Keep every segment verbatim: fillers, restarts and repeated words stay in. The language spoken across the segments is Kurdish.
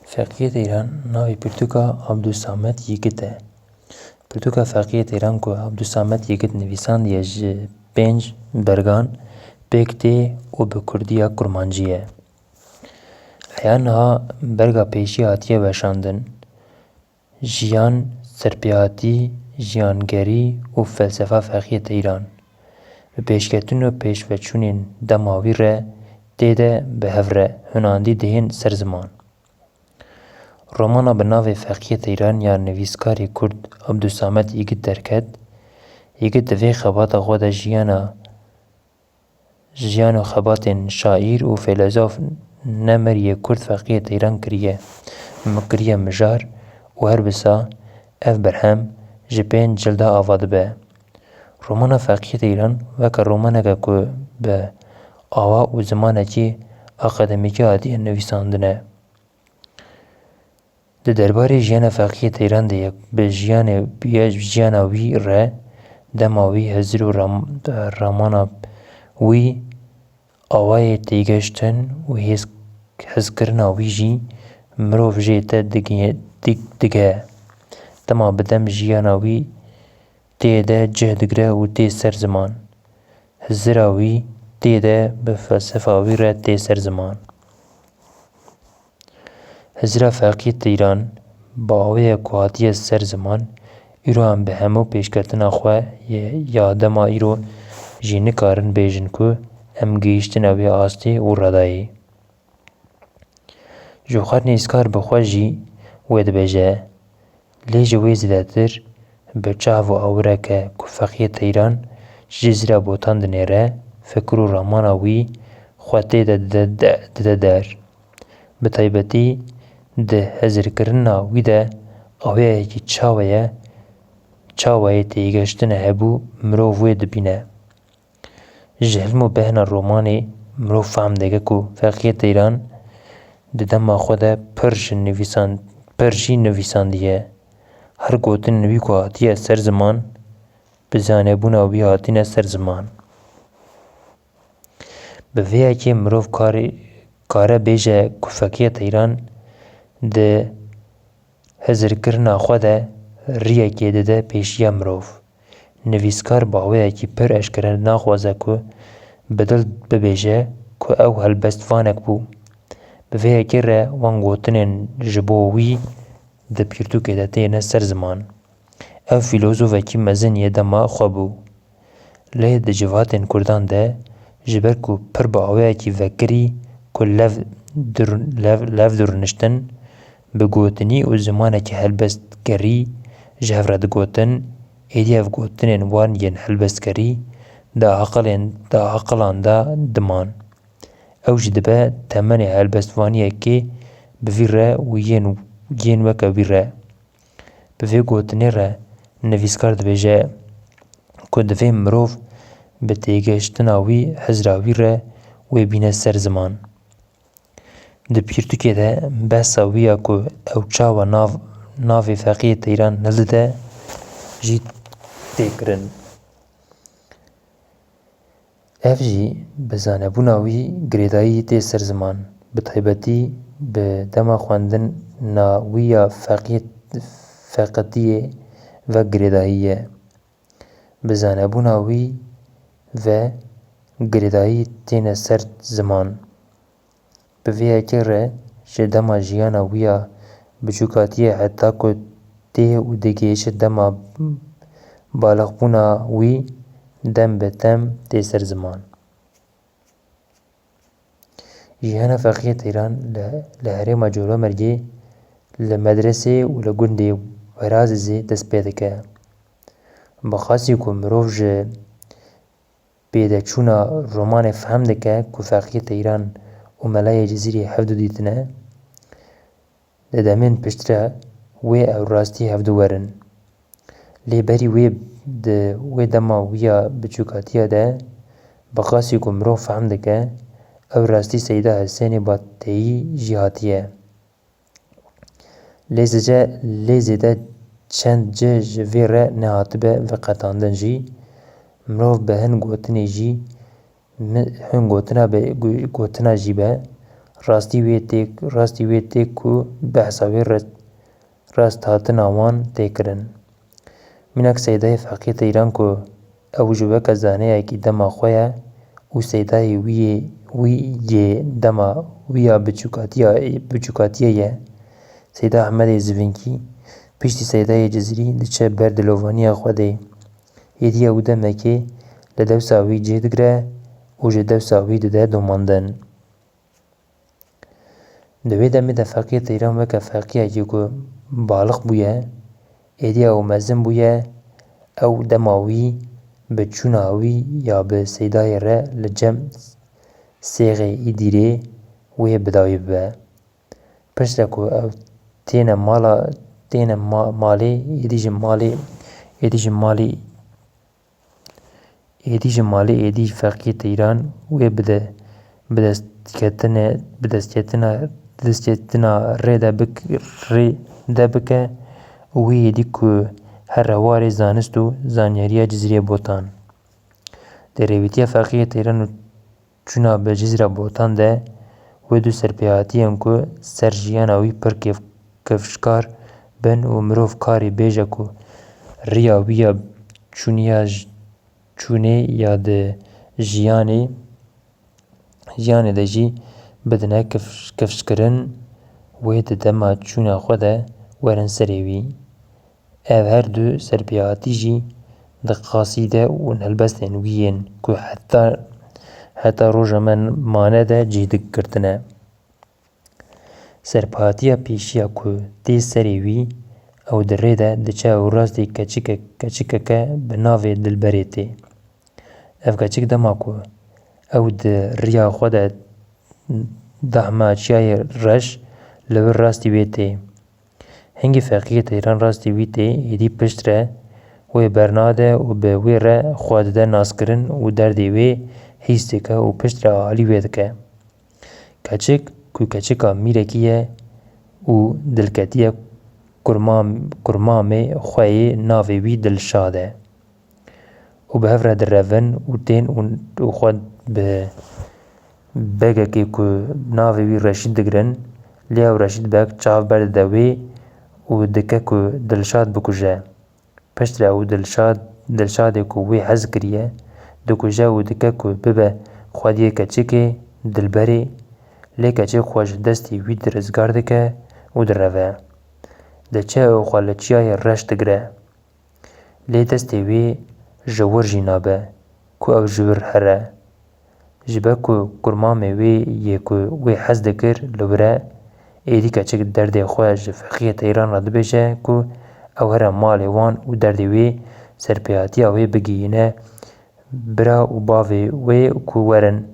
Feqiyê Teyran navê pirtûka Abdulsamed Yigit e. Pirtûka Feqiyê Teyran ku Abdulsamed Yigit nivîsandiye ji pênc bergan pêk tê û bi kurdî ya kurmancî ye. Heya niha berga pêşî hatiye weşandin. Jiyan, serpêhatî, jiyangerî û felsefa Feqiyê Teyran bi pêşketin û pêşveçûnên dema wî re tê de bi hev re hunandî dihên ser ziman. Romana bi navê Feqiyê Teyran ya nivîskarê kurd Abdulsamed Yigit derket. Yigit di vê xebata xwe de jiyana jiyan û xebatên şaîr û feylezof nemiriyê kurd Feqiyê Teyran kiriye, kiriye mijar û her wisa ev berhem ji pênc cilda ava dibe. Romana Feqiyê Teyran weke romaneke ku bi awa û zimanekî akademîkî hatiye nivîsandine. Di derbarê jiyana Feqiyê Teyran de ye, bi jiyanê, bi jiyana wî re, dema wî, hizir û ram-, ramana wî, awayê têgeştin û hêz-, hezkirina wî jî mirov jê te dige-, dig-, dige. Dema bi dem jiyana wî tê de cih digire û tê ser ziman. Hizira wî tê de bi felsefa wî re tê ser ziman. Hizira Feqiyê Teyran bi awêya ku hatiye ser ziman, îro em bi hemû pêşketina xwe ye ya dema îro jî nikarin bêjin ku em gihîştine wê astê û radayê. Ji xwe nivîskar bi xwe jî wê dibêje. Lê ji wê zêdetir bi çav û awireke ku Feqiyê Teyran ji Cizîra Botan dinêre, fikir û ramana wî xwe tê de dide, de, dide der. Bi taybetî di hezirkirina wî de awayekî çawa ye, çawayê têgihiştine hebû mirov wê dibîne. Ji hilm û behna romanê mirov fehm dike ku Feqiyê Teyran di dema xwe de pir ji nivîsan-, pir jî nivîsandiye. Her gotinên wî ku hatiye ser ziman, bi zanebûna wî hatine ser ziman. Bi vê yekê mirov karê, kare bêje ku Feqiyê Teyran di hizirkirina xwe de riyekê dide pêşiya mirov. Nivîskar bi awayekî pir eşkere naxwaze ku bi dil bibêje ku ew helbestvanek bû. Bi vê yekê re wan gotinên ji bo wî di pirtûkê de têne ser ziman. Ew fîlozofekî mezin yê dema xwe bû. Lê di civatên kurdan de ji ber ku pir bi awayekî vekirî ku lev dir-, lev, lev dirûniştin, bi gotinî û zimanekî helbestgerî ji hev re digotin, êdî ev gotinên wan yên helbestgerî di aqilên, di aqilan de diman. Ew jî dibe temenê helbestvaniyekê bi vî re û yên, yên weke wî re. Bi vê gotinê re nivîskar dibêje ku divê mirov bi têgihiştina wî hizra wî re wê bîne ser ziman. Di pirtûkê de behsa wî ya ku ew çawa nav, navê Feqiyê Teyran nedide jî tê kirin. Ev jî bi zanebûna wî girêdayî tê ser ziman, bi taybetî bi dema xwendina wî ya feqî-, feqetiyê ve girêdayî ye. Bi zanebûna wî ve girêdayî têne ser ziman. Bi vê yekê re ji dema jiyana wî ya biçûkatiyê heta ku tê û digihêje dema balixbûna wî, dem bi dem tê ser ziman. Jiyana Feqiyê Teyran li, li herêma Colemêrgê li medresê û li gundê Werazizê dest pê dike. Bi qasî ku mirov ji pêdeçûna romanê fehm dike ku Feqiyê Teyran û Melayê Cizîrî hevdu dîtine, di demên piştre wê ew rastî hevdu werin. Lê berî wê di wê dema wî ya biçûkatiya de, bi qasî ku mirov fehm dike, ew rastî Seyda Hisênê Bateyî jî hatiye. Lê zêde, lê zêde çend cih ji vê re nehatibe veqetandin jî, mirov bi hin gotinê jî, mi-, hin gotina be, gu-, gotina jî be, Rastî wê tê, rastî wê tê ku behsa wê re-, rasthatina wan tê kirin. Mînak Seydayê Feqiyê Teyran ku ew ji weke zaneyekî dema xwe ye û Seydayê wî yê, wî yê dema wî ya biçûkatiya, biçûkatiyê ye, Seyda Ehmedê Zivînkî piştî Seydayê Cizîrî diçe ber dilovaniya Xwedê. Êdî ew demekê li dewsa wî cih digire û ji dewsa wî dide domandin. Di wê demê de Feqiyê Teyran weke feqiyekî ku balix bûye, êdî ew mezin bûye, ew dema wî bi çûna wî ya bi Seydayê re li cem sêxê î dîrê wê bi dawî bibe. Piştre ku ew têne mala, têne ma-, malê, êdî ji malê, êdî ji malê, êdî ji malê êdî Feqiyê Teyran wê bide, bi destketine, bi destketina, destketina rê de bik-, rê de bike û wî êdî ku here warê zanist û zanyariya Cizîrê Botan. Di rêwîtiya Feqiyê Teyran û çûna bi Cizîra Botan de wê du serpêhatiyên ku ser jiyana wî pir kêf-, kifşkar bin û mirov karî bêje ku riya wî ya çûniya j-, çûnê ya di jiyanê, jiyanê de jî bidine kif-, kifşkirin wê di dema çûna xwe de werin serê wî. Ev her du serpêhatî jî di qasîde û helbestên wî yên ku heta, heta roja me mane de cih digirtine. Serpêhatiya pêşiya ku tê serê wî, ew di rê de diçe û rastî keçike-, keçikeke bi navê Dilberê tê. Ev keçik dema ku ew di riya xwe de dahma çiyayê reş li wir rastî wê tê. Hingî Feqiyê Teyran rastî wî tê, êdî piştre wê bernade û bi wê re xwe dide naskirin û derdê wê hîs dike û piştre alî wê dike. Keçik ku keçika mîrekî ye û dilketiye kurmam-, kurmamê xwe yê navê wî Dilşad e. Û bi hev re direvin û tên û, û xwe bi begekê ku navê wî Reşîd digirin, lê ew Reşîd beg çav berdide wê û dike ku Dilşad bikuje. Piştre ew Dilşad, Dilşadê ku wê hez kiriye, dikuje û dike ku bibe xwediyê keçikê, Dilberê, lê keçik xwe ji destê wî dirizgar dike û direve. Diçe û xwe li çiyayê reş digire. Lê destê wê ji wir jî nabe ku ew ji wir here. Ji ber ku kurmamê wê yê ku wê hez dikir li wir e, êdî keçik derdê xwe ji Feqiyê Teyran re dibêje ku ew here malê wan û derdê wê serpêhatiya wê bigihîne bira û bavê wê ku werin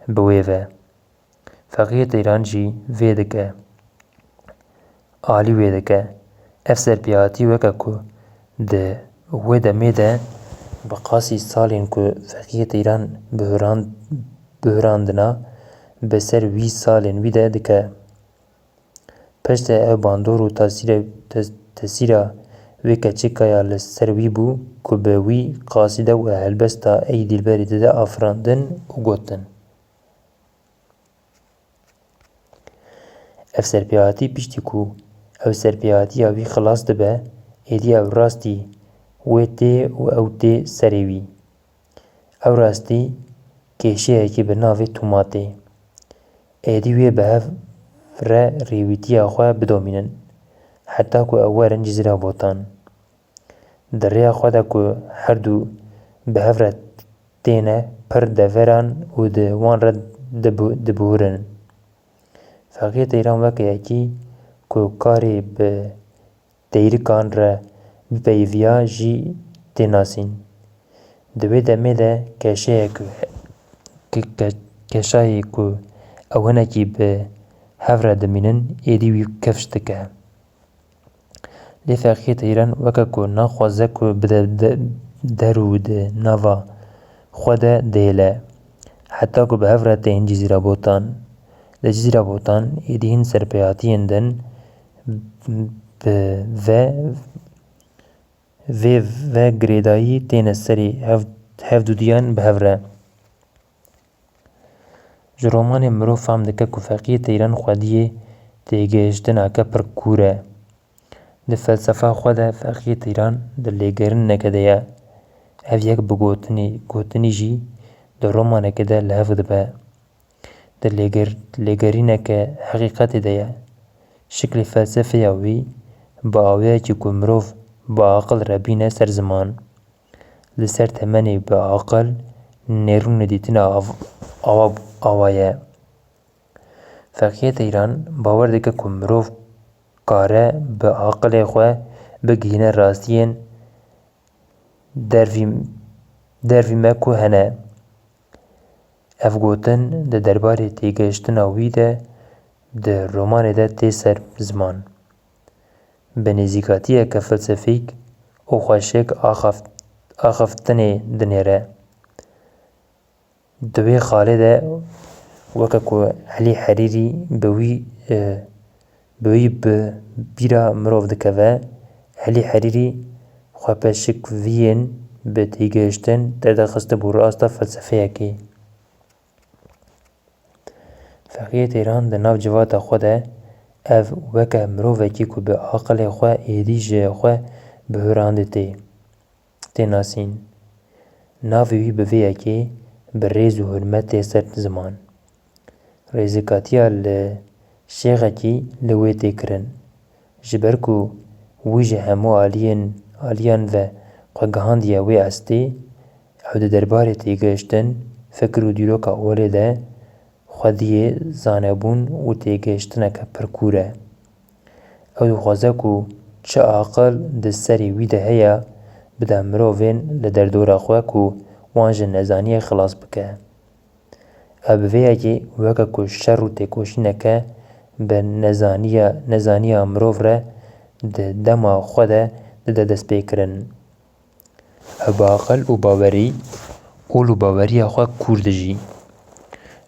bi wê ve. Feqiyê Teyran jî vê dike, alî wê dike. Ev serpêhatî weke ku di wê demê de bi qasî salên ku Feqiyê Teyran bihurand-, bihurandina bi ser wî salên wî de dike. Piştre ew bandor û tasîre-, tes-, tesîra wê keçika ya li ser wî bû ku bi wî qasîde û helbesta ey Dilberê dide afirandin û gotin. Ev serpêhatî piştî ku ew serpêhatiya wî xilas dibe, êdî ew rastî wê tê û ew tê serê wî. Ew rastî kêşeyekî bi navê Tûma tê. Êdî wê bi hev re rêwîtiya xwe bidomînin, heta ku ew werin Cizîra Botan. Di rêya xwe de ku her du bi hev re têne pir deveran û di wan re dibu-, diburin. Feqiyê Teyran weke yekî ku karê bi teyrikan re bipeyiviya jî tê nasîn. Di wê demê de keşeyek, ke-, ke-, keşayê ku ew hinekî bi hev re dimînin, êdî wî kifş dike. Lê Feqiyê Teyran weke ku naxwaze ku bide de-, der û di nava xwe de dihêle, heta ku bi hev re tên Cizîra Botan. Li Cizîra Botan êdî hin serpêhatiyên din bi ve, vê ve girêdayî têne serê hev-, hevdudiyan bi hev re. Ji romanê mirov fam dike ku Feqiyê Teyran xwediyê têgihiştineke pir kûr e. Di felsefa xwe de Feqiyê Teyran di lêgerîneke de ye. Ev yek bi gotinî, gotinî jî di romaneke de li hev dibe. Di lêger-, lêgerîneke heqîqetê de ye. Şiklê felsefeya wî bi awayekî ku mirov bi aqil re bîne ser ziman. Li ser temenê bi aqil nêrûnedîtina av-, awa, awa ye. Feqiyê Teyran bawer dike ku mirov kare bi aqilê xwe bigihîne rastiyên dervî, dervî me ku hene. Ev gotin di derbarê têgihiştina wî de di romanê de tê ser ziman. Bi nêzîkatiyeke felsefîk û xweşik axaft-, axaftinê dinêre. Di wê xalê de, weke ku Elî Herîrî bi wî, e, bi wî bi bîra mirov dikeve, Elî Herîrî xwepêşikviyên bi têgihiştin derdixistibû rasta felsefeyekê. Feqiyê Teyran di nav civata xwe de ev weke mirovekî ku bi aqilê xwe êdî ji xwe bihurandê tê, tê nasîn. Navê wî bi vê yekê bi rêz û hurmet tê ser ziman. Rêzikatiya li şêxekî li wê tê kirin. Ji ber ku wî ji hemû aliyên, aliyan ve xwe gihandiye wê estê, ew di derbarê têgihiştin, fikir û dîroka olê de xwediyê zanebûn û têgihiştineke pir kûr e. Ew dixwaze ku çi aqil di serê wî de heye, bide mirovên li derdora xwe ku wan ji nezaniyê xilas bike. Ew bi vê yekê weke ku şer û têkoşîneke bi nezaniya, nezaniya mirov re di dema xwe de dide destpêkirin. Ew bi aqil û bawerî, ol û baweriya xwe kûr dijî.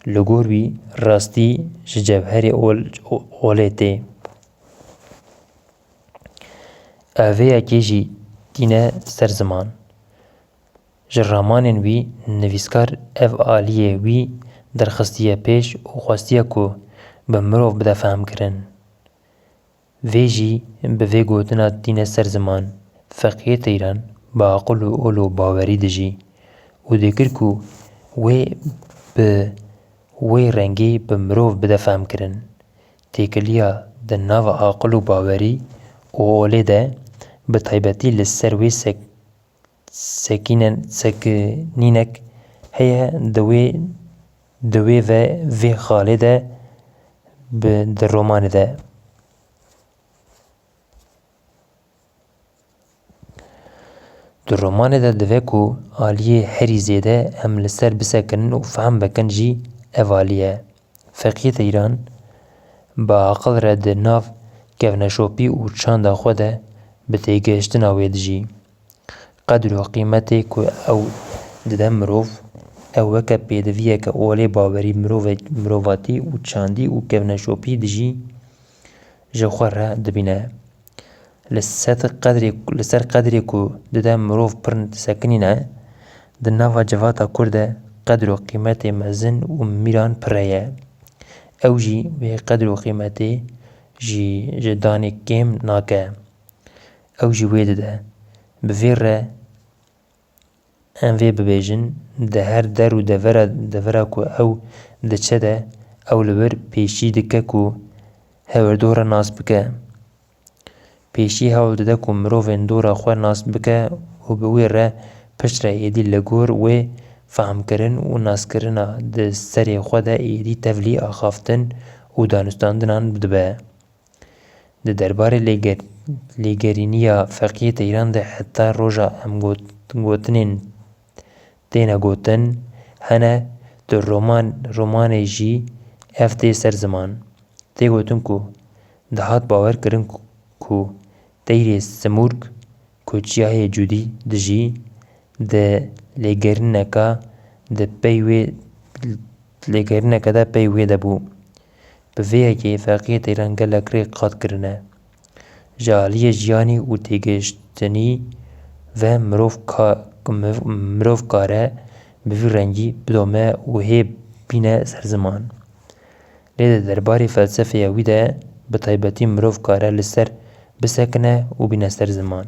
Li gor wî rastî ji cewherê ol-, olê tê. Ev vê yekê jî tîne ser ziman. Ji ramanên wî nivîskar ev aliyê wî derxistiye pêş û xwestiye ku bi mirov bide fehmkirin. Vê jî bi vê gotina tîne ser ziman, Feqiyê Teyran bi aqil û ol û bawerî dijî û dikir ku wê bi wê rengî bi mirov bide fehmkirin. Têkiliya di nava aqil û bawerî û olê de, bi taybetî li ser wê sek-, sekînen-, sekinînek heye di wê, di wê ve vê xalê de bi, di romanê de. Di romanê de dibe ku aliyê herî zêde em li ser bisekinin û fehm bikin jî ev alî ye. Feqiyê Teyran bi aqil re di nav kevneşopî û çanda xwe de bi têgihiştina wê dijî. Qedr û qîmetê ku ew dide mirov, ew weke pêdiviyeke olê bawerî mirove-, mirovatî û çandî û kevneşopî dijî ji xwe re dibîne. Li ser qedrê, li ser qedrê ku dide mirov pir disekinîne, di nava civata Kurd de qedr û qîmetê mezin û mîran pir heye. Ew jî wê qedr û qîmetê jî ji danê kêm nake. Ew jî wê dide. Bi vê re em vê bibêjin, di her der û devera, devera ku ew diçe de, ew li wir pêşî dike ku hewirdora nas bike. Pêşî hewl dide ku mirovên dora xwe nas bike û bi wê re piştre êdî li gor wê fehmkirin û naskirina di serê xwe de êdî tevlî axaftin û danûstandinan dibe. Di derbarê lêger-, lêgerîniya Feqiyê Teyran de heta roja em got-, gotinên têne gotin, hene di roman-, romanê jî ev tê ser ziman. Tê gotin ku dihat bawer kirin ku, ku teyrê simûrg ku çiyayê cûdî dijî, di lêgerîneka di pey wê, lêgerîneke de pey wê de bû. Bi vê yekê Feqiyê Teyran gelek rê qat kirine. Ji aliyê jiyanî û têgihiştinî ve mirov ka-, mirov kare bi vî rengî bidome û hê bîne ser ziman. Lê di derbarê felsefeya wî de bi taybetî mirov kare li ser bisekine û bîne ser ziman.